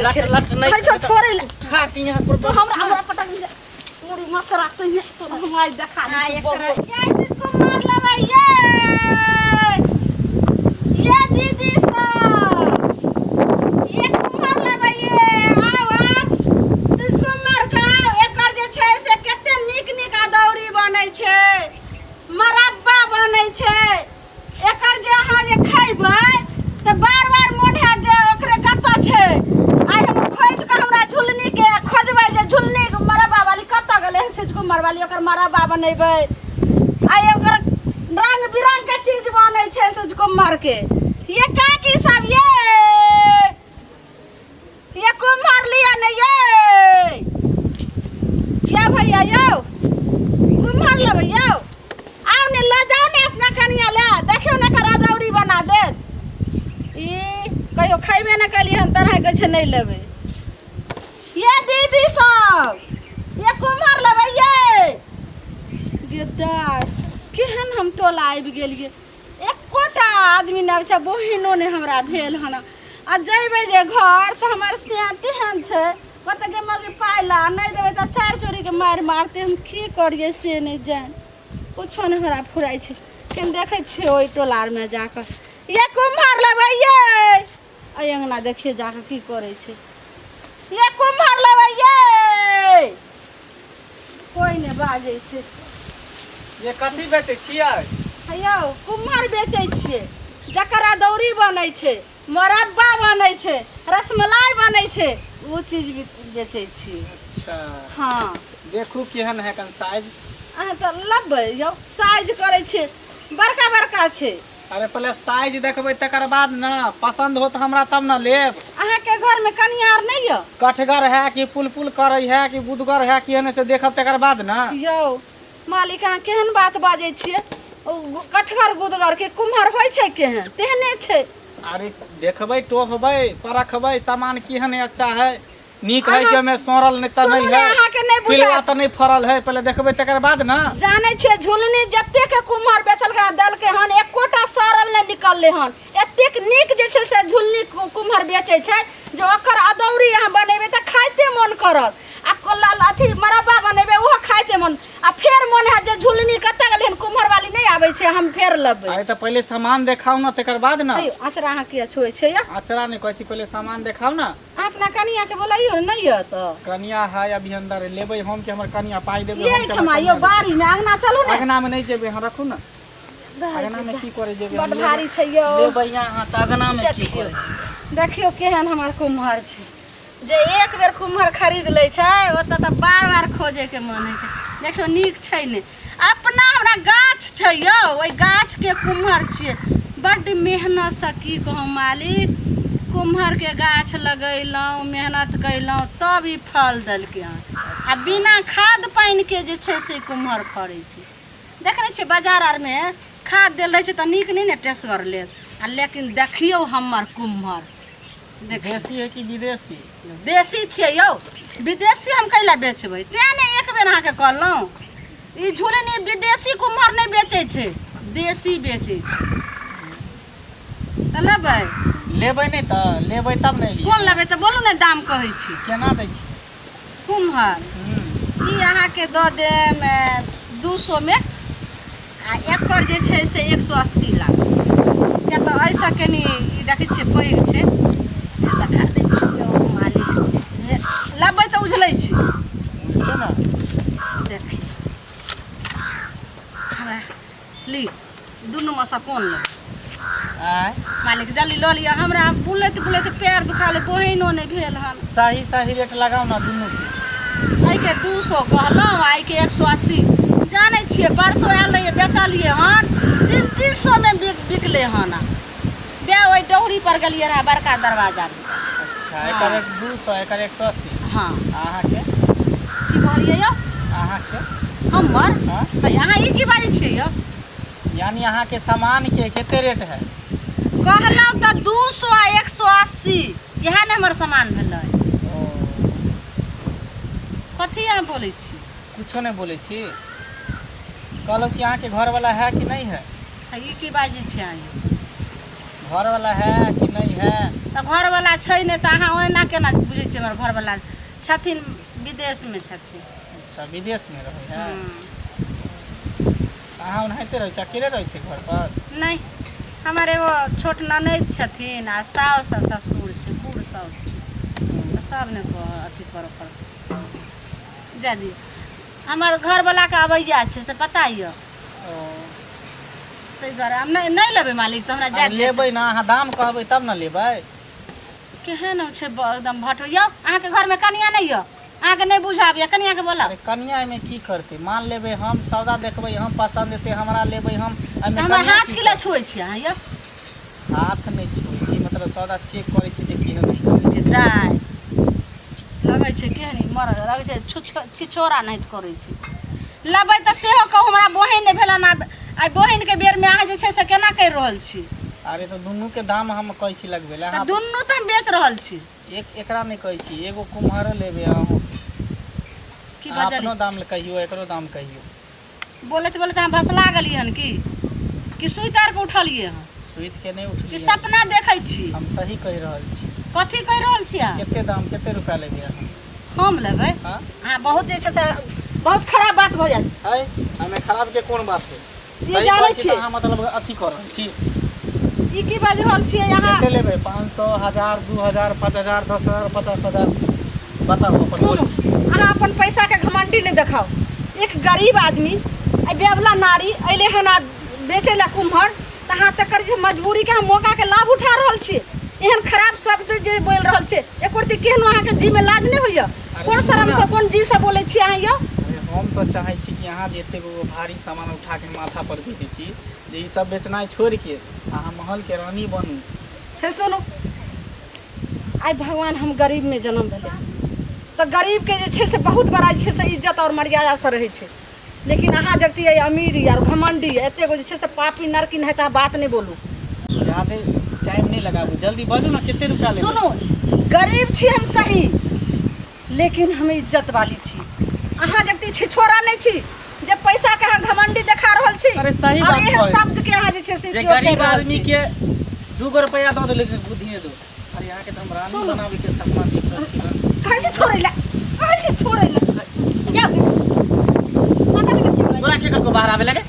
लट छै लट नहि कहै छौ छोड़ै लए उठा के यहाँ पर तो हमरा हमरा पटक दे मुड़ी मचरा तो ये तो हम आज देखा हाँ, दै एकरा- ये इसको मार लेबै ये ये दीदी सब ये कुम्हर लेबै ये आउ आउ कुम्हर का एकर जे छै से कते नीक नीक अदौरी बनै छै मरब्बा बनै छै एकर जे अहाँ जे खैबै तऽ बार बार मोन हैत जे ओकरे कतऽ छै। आइ हम खोजि कऽ हमरा झुलनीके खोजबै जे झुलनी मरब्बा वाली कतऽ गेलै हन सिजकुमर वाली, ओकर मरब्बा बनेबै। आइ ओकर रंग बिरंग के चीज बनै छै सिजकुमर के। ये काकी सब ये ये कुम्हर लिअ ने ये ये भैया यौ कुम्हर लेबै यौ आउ ने लऽ जाउ ने अपना कनिया लए देखियौ ने एकर अदौरी बना देत। ई कहियो खयबे नहि केलियै हन तरह कहै छै नहि लेबै। ये दीदी सब ये कुम्हर लेबै ये गेदार केहन हम टोला आबि गेलियै। एकोटा आदमी नहि आबै छै, बहिनो नहि हमरा भेल हन। आ जयबै जे घर तऽ हमर सिया तेहन छै, कहतै गे मौगी पाइ ला, नहि देबै तऽ चारि चोरीके मारि मारतै। हम की करियै से नहि जानि, कुछो नहि हमरा फुराइ छै। केहन देखै छियै ओहि टोला आरमे जाकऽ ये कुम्हर लेबै ये एहि अङ्गना देखियै जाकऽ की करै छै। ये कुम्हर लेबै ये कोइ नहि बाजै छै। ये कथी बेचै छियै? यौ कुम्हर बेचै छियै, जकर अदौरी बनै छै, मोरब्बा बनै छै, रसमलाई बनै छै, ओ चीज भी बेचै छियै। अच्छा। हँ। देखू केहन है कन साइज। अहाँ तऽ लेबै यौ, साइज करै छियै, बड़का बड़का छै। अरे पहले साइज देखबै तकर बाद न, पसंद होत हमरा तब न लेब। अहाँके घरमे कनिया आर नहि यऽ? कठगर है कि पुल पुल करै है कि बुधगर है कि एने से देखब तकर बाद न। यौ मालिक अहाँ केहन बात बाजै छियै? ओ कठगर गुदगर के कुम्हर होइ छै केहन तेहने छै। अरे देखबै टोपबै परखबै सामान केहन है, अच्छा है नीक है कि ओहिमे सड़ल नहि तऽ नहि सुनू ने, है, अहाँके नहि बुझायत। पिलुआ तऽ नहि फड़ल है, पहिले देखबै तकर बाद न। जानै छियै झुलनी जतेक कुम्हर बेचलकै हन देलकै हन एकोटा सड़ल नहि निकललै हन। एतेक नीक जे छै से झुलनी कुम्हर बेचै छै जे ओकर अदौरी अहाँ बनेबै तऽ खाइते मोन करत, आ अथी मरब्बा बनेबै ओहो खाइते मोन, आ फेर मोन हैत जे झुलनी कतऽ गेलै हन, कुम्हर वाली नहि आबै छै, हम फेर लेबै। अरे तऽ पहिले सामान देखाउ ने तकर बाद न। अयौ अचरा अहाँ किया छुए छियै यौ? अचरा नहि कहै छी, पहिले सामान देखाउ ने। अहाँ अपना कनिया के बोलाइयो ने, नहि यऽ तऽ? कनिया है अभी अंदर, लेबै हम कि हमर कनिया पाइ देबै? ये हम कि हमर एहिठमा कनिया यौ देतै? बाड़ी मे अङ्गना चलू ने। अङ्गना मे नहि जेबै, हम रखू ने। अङ्गना मे की करै जेबै? बड भारी छै यौ। लेबै अहाँ तऽ अङ्गना मे की देखियौ करै छी? देखियौ केहन हमर कुम्हर छै, जे एक बेर कुम्हर खरीद लै छै ओतऽ तऽ बार बार खोजैके मन होइ छै। देखियौ नीक छै ने, अपना हमरा गाछ छै यौ, ओहि गाछके कुम्हर छियै। बड्ड मेहनतसँ की कहू मालिक, कुम्हरके गाछ लगेलहुँ, मेहनत कयलहुँ तब ई फल देलकै हन। आ बिना खाद पानिके जे छै से कुम्हर फड़ै छै। देखै छियै बाजार आरमे खाद देल रहै छै तऽ नीक नहि ने टेसगर लेत, आ लेकिन देखियौ हमर कुम्हर देखियौ। देसी है कि विदेशी? देसी छियै यौ, विदेशी हम कैला बेचबै? तेँ ने एक बेर अहाँके कहलहुँ, ई झुलनी विदेशी कुम्हर नहि बेचै छै, देसी बेचै छै। तऽ लेबै? लेबै नहि तऽ लेबै तब ने एलियै। कोन लेबै तऽ बोलू ने, दाम कहै छी। केना दै छी कुम्हर? ई अहाँके दऽ देम 200 मे, आ एकर जे छै से 180 लागत, किया तऽ एहिसँ कनि ई देखै छियै पैघ छै। देखा दै छी यौ मालिक, लेबै तऽ उझलै छी। उझलो ने। देखियौ हमरा ली, दुनूमे सँ कोन लेबै? आँय मालिक जल्दी लऽ लिअ, हमरा बुलैत बुलैत पैर दुखाले, बहिनो नहि भेल हन। सही सही रेट लगाउ ने दुनूके। एहिके 200 कहलहुँ आ एहिके 180। जानै छियै परसो आयल रहियै बेचलियै हन 300 मे बिकलै हन। बे ओहि डौरी पर गेलियै रहए बड़का दरवाजा। अच्छा, एकर 200, एकर 180। हँ। अहाँके की कहलियै यौ? अहाँके हमर? हँ। है, अहाँ ई की बाजै छियै यौ? यानी अहाँके सामानके कते रेट है? कहलहुँ तऽ 200 आ 180, इएह ने हमर सामान भेलै। ओ कथी अहाँ बोलै छी? कुछो नहि बोलै छी, कहलहुँ कि अहाँके घरवाला है कि नहि है? आ ई की बाजै छी अहाँ यौ? घरवाला है कि नहीं है? तऽ घरवला छै नहि, तऽ अहाँ ओहिना केना बुझै छियै? हमर घरवला छथिन, विदेशमे छथिन। अच्छा, विदेशमे रहै है। अहाँ ओनाहिते रहै छी, अकेले रहै छी घर पर? नहि, हमर एगो छोट ननैद छथिन आ साउस आ ससुर छै, बूढ़ साउस छै, तऽ सब ने अथी करऽ पड़त। जा दियौ, हमर घरवलाके अबैया छै से पता यऽ, ताहि दुआरे हम नहि नहि लेबै मालिक, तऽ हमरा जा अरे लेबै ने, अहाँ दाम कहबै तब ने लेबै। केहन छै एकदम भटो यौ। अहाँके घरमे कनिया नहि यऽ? अहाँके नहि बुझ आबैया? कनियाके बोलाउ। अरे कनिया एहिमे की करतै? माल लेबै हम, सौदा देखबै हम, पसन्द हेतै हमरा लेबै हम। एहिमे हमर कनिया हाथ की की लए करतै? छुए छी अहाँ यौ? हाथ नहि छुए छी, मतलब सौदा चेक करै छी जे केहन है। जे दाइ लगै छै केहन ई मरद लगै छै, छुछ छिछोरा नाहित करै छै। लेबै तऽ सेहो कहू, हमरा बहिन नहि भेल हन। आइ बहिनके बेरमे अहाँ जे छै से केना करि रहल छी? अरे तऽ दुनूके दाम हम कहै छी लगबै लए। तऽ अहाँ दुनू तऽ हम बेच रहल छी। एक एकरा नहि कहै छी, एगो कुम्हरो लेबै अहूँ। की अहाँ बजली? अपनो दाम कहियौ, एकरो दाम कहियौ। बोलैत बोलैत अहाँ भसला गेलियै हन की? कि सुति आर के उठलियै हन? सुति के नहि कि उठलियै। सपना देखै छी? हम सही कहि रहल छी। कथी कहि रहल छी अहाँ? कते दाम, कते रुपया लेबै अहाँ? हम लेबै? हाँ। अहाँ बहुत जे छै से बहुत खराब बात भऽ जायत। है, हमे खराब के कोन बात है? ई सही जानै कहै छी तऽ छियै। अहाँ मतलब अथी कऽ रहल छी। ई की बाजि रहल छियै अहाँ? कते लेबै? 500, 1000, 2000, 5000, 10,000, 50,000, बताउ अपन। सुनू, बोलू। अहाँ अपन पैसाके घमंडी नहि देखाउ। एक गरीब आदमी आ बेवला नारी अयलै हन आ बेचै लए कुम्हर, तऽ अहाँ तकर जे मजबूरीके अहाँ मौकाके लाभ उठा रहल छियै। एहन खराब शब्द जे बोलि रहल छियै, एको रत्ती केहनो अहाँके जीमे लाज नहि होइए? कोन शरमसँ, कोन जीसँ बोलै छियै अहाँ यौ? अरे हम तऽ चाहै छी कि अहाँ जे एतेक गो भारी सामान उठा के माथा पर बेचै छी, जे ई सब बेचनाइ छोड़ि के अहाँ महल के रानी बनू। हे सुनू, आइ भगवान हम गरीबमे जन्म भेलै तऽ गरीबके जे छै से बहुत बड़ा जे छै से इज्जत आओर मर्यादासँ रहै छै, लेकिन अहाँ जगती अइ अमीर आओर घमण्डी एतेक जे छै से पापी नरकी नहि तऽ बात नहि बोलू। जादे टाइम नहि लगाबू, जल्दी बाजू ने, कते रुपया लेबै? सुनू, गरीब छी हम सही, लेकिन हम इज्जत वाली छी। अहाँ जगती छिछोरा नहि छी जे पैसा के अहाँ घमंडी देखा रहल छी। अरे सही और बात एहन कहै। शब्द के अहाँ जे छै से जे उपयोग करि गरीब रहल आदमी छी। के 2 गो रुपया दऽ दे, लेकिन बुद्धि दो। अरे अहाँके तऽ हम रानी सुनू। बनाबे के सपना देख रहल छी ना। कहै छी छोड़ै लए, कहै छी छोड़ै लए। जाओ, माथा के छियै? तोरा के कहलको बाहर आवे लगे?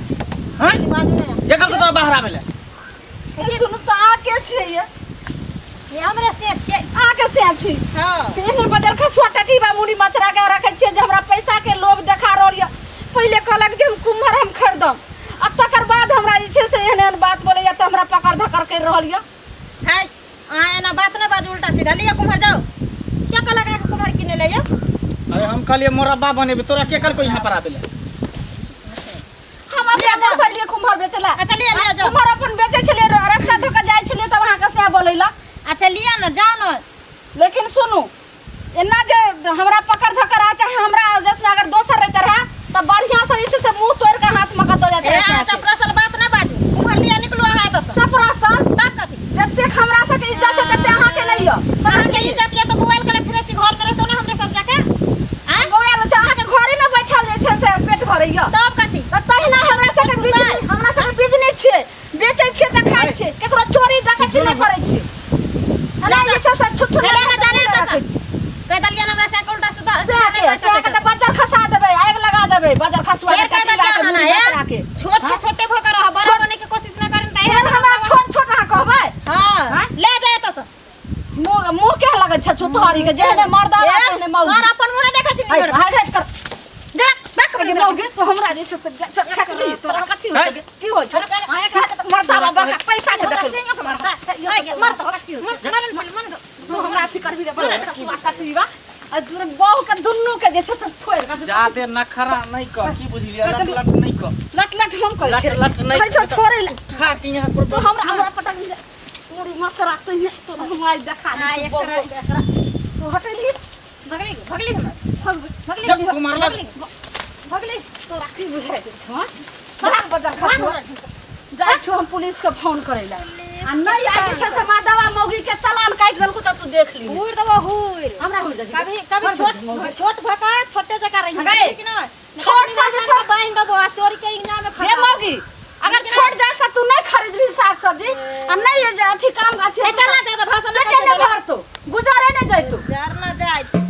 हैं? बाजू ने। के कहलको तोरा बाहर आवे ले? ए, सुनू तऽ, अहाँ के छियै ये? ये हमरे से छियै। अहाँ के से छी? हाँ। एहन बजर खसुआ टटीबा मुड़ी मचरा के रखै छियै जे हमरा पैसा के लोभ देखा रहल यऽ। पहिले कहलक जे हम कुम्हर हम खरीदम आ तकर बाद हमरा जे छै से एहन एहन बात बोलैया, तऽ हमरा पकड़ धकड़ करि रहल यऽ। है, अहाँ एना बात नहि बाजू उल्टा सीधा। लिअ कुम्हर, जाउ। क्या कहलक अहाँके कुम्हर किनै लए यौ? अरे हम कहलियै मोरब्बा बनेबै, तोरा के कहलको यहाँ पर आवे ले? हम अपना दोसर लिए कुम्हर बेचला। अच्छा, लिअ, लिअ, जाउ। कुम्हर अपन बेचै छलियै, रास्ता धऽ कऽ जाइ छलियै तब अहाँके सएह बोलैला। अच्छा, लिअ ने, जाउ ने। लेकिन सुनू, एना जे हमरा पकड़ धकड़ आ चाहे हमरा जैसे अगर दोसर रहते रहे तऽ बढ़िया से जे छै से मुंह तोड़ के हाथ में कतौ जाते ए, रहे। अहाँ चपरासल बात नहि बाजू। कुम्हर लिअ, निकलू अहाँ एतऽसँ। चपरा सर। तब कथी? जतेक हमरा सबके इज्जत छै तते अहाँके नहि यऽ। अहाँके इज्जत यऽ तऽ मोबाइल के फिरै छी, घर में रहितो ने हमरे सब जकाँ। आँय? बौआ छै, अहाँके घरे में बैठल जे छै से पेट भरैया। तब कथी? तऽ तहिना हमरा सबके बिजनेस, हमरा सबके बिजनेस छियै, बेचै छियै तऽ खाइ छियै, केकरो चोरी डकैती नहि करै छियै। एना जे छै से छुच्छु भेलै ने जाने एतऽसँ। रखै छी। कहि देलियै ने हमरा से उल्टा सीधा से सीधा नहि के कहि से सकै के तऽ बज्जर खसा देबै, आगि लगा देबै बज्जर खसुआ फेर के, कहि कटिला देलियै के, अहाँ मुड़ी ने, बचरा के। छोट छै, छोटे भऽ कऽ रहब, बड़ा बने के कोशिश नहि करी तऽ फेर हमरा छोट छोट अहाँ कहबै? हाँ, ले जाए एतऽसँ। मुँह मुँह के लगै छै छुतहरी के, जेहने मर्दाना तेहने मौगी। तोहर अपन मुँह नहि देखै छी? हाय हाय हाय कर। जा, बैक। गे मौगी, तो हमरा जे छै से फेक दी। तोरा कथी होइ छै? की होइ छै? अहाँ के तऽ मर्दाना बड़का पैसा के देखै तू हमरा अथी करबी रे बड़ा कथी बा आ बहू के दुनू के जे छै से फोड़ि कऽ। जादे नखरा नहि कर, की बुझलियै? लट लट नहि कर। लट लट हम कहै लट छियै? लट नहि। कहै छौ छोड़ै लए। उठा के यहाँ पर। तू हमरा हमरा पटक दे मुड़ी मचरा तो तो हम आज देखा हाँ, दै एक छी बहू के एकरा। तू हटेली। भगली, भगली हमरा। भगली। जब कुमारला। भगली। तोरा की बुझाइ दै छौ? हाँ? भाग बजार खसुआ, जाइ छौ हम पुलिस के फोन करै लए आ नहि आइ जे छै से मर्दवा मौगी के चलान काटि देलकौ तऽ तू देख ली। हुर देबो हुर। हमरा हुर दे। कभी कभी छोट छोट भऽ कऽ छोटे जकाँ रही। गई। कि नहि? छोट सा जे छै बान्हि देबो आ चोरी के इना में हे मौगी, अगर छोट जाय से तू नहीं खरीदबी साग सब्जी आ नहीं जे अथी काम अथी ए, चल ना ज्यादा भाषण ना पेटे कर, नहीं भरतो गुजारे नहीं जैतो जरना जाइ छै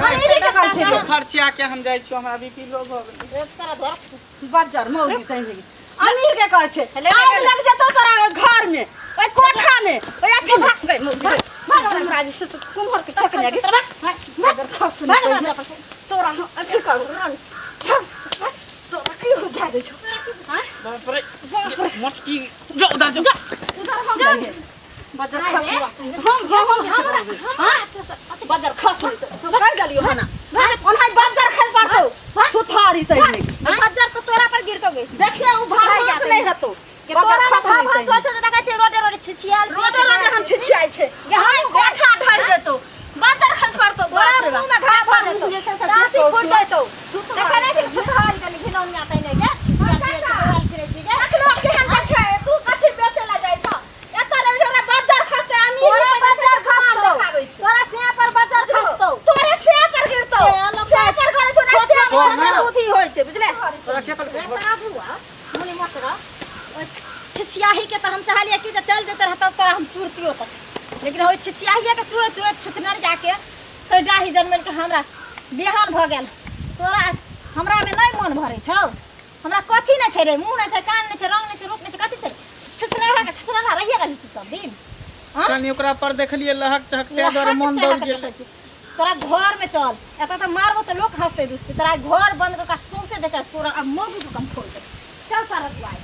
अमीरी के कर छै खर्चिया के हम जाइ छियो हमरा बीपी लो भऽ गेलै एक सारा धर बज्जर मौगी तैं भेली अमीर के कर छै ले, आग ले। लग जेतो तोरा घर में ओइ कोठा में ओइ अथी भाग गई मौगी भाग हमरा जे से कुम्हर के फेंक जागे बज्जर खस भाग हमरा पर से। तोरा हम अथी करू तोरा की हो जाय छौ हां बाप रे मोटकी जो उधर जो उधर हम जाएंगे बजर खस हम हम हम हां बजर खस तू कर गलियो हना ओनहाई बजर खस पड़तो छुथारी तई नहीं बज्जर तो तोरा पर गिरतो गे देखिए उ भाव नहीं हतो के तोरा में भाव भाव सोचो त देखै छै रोडे रोडे छिछियाल रोडे रोडे हम छिछियाइ छै हम कोठा ढल जेतो बजर खस पड़तो तोरा मुंह में घा भर देतो जे छै से दाँती फूट जेतो छुथारी देखै नै छै छुथारी कनि घिनौनी आतै नै गे छिछियाल फिरै फिरै छी गे देखलो केहन के छै तू कथी बेचे ला जाइ छ एतऽ रहि हमरा बजर खसते अमीर तोरा बज्जर खसतौ देखाबै छै तोरा सिया पर बज्जर खसतौ तोरे से पर गिरतो से पर करे छौ ना से छोट छोट बुद्धि होइ छै बुझले तोरा के कहलकै मुनि मत रह ओइ छिछियाही के तऽ हम चाहलियै कि जे चल जेते रहतौ तोरा हम चुरतियो तक लेकिन ओइ छिछियाहिए के चुरैत चुरैत छुछनर जाके से डाही जनमल के हमरा बिहान भऽ गेल तोरा हमरा में नहि मन भरै छौ हमरा कथी नहि छै रे मुँह नहि छै कान नहि छै रंग नहि छै रूप नहि छै कथी छै छुछनरहा के छुछनरहा रहिए गेलही तू सब दिन हँ? कनि ओकरा पर देखलियै लहक चहक ताहि दुआरे लहक मन दौड़ चहक गेल देखै छी। तोरा घर में चल एतऽ तऽ मारबो तऽ लोक हंसते दुसते तोरा घर बंद कऽ के सौंसे देखै तोरा आ मौगी के कम फोड़ दे चल सारा तू आइ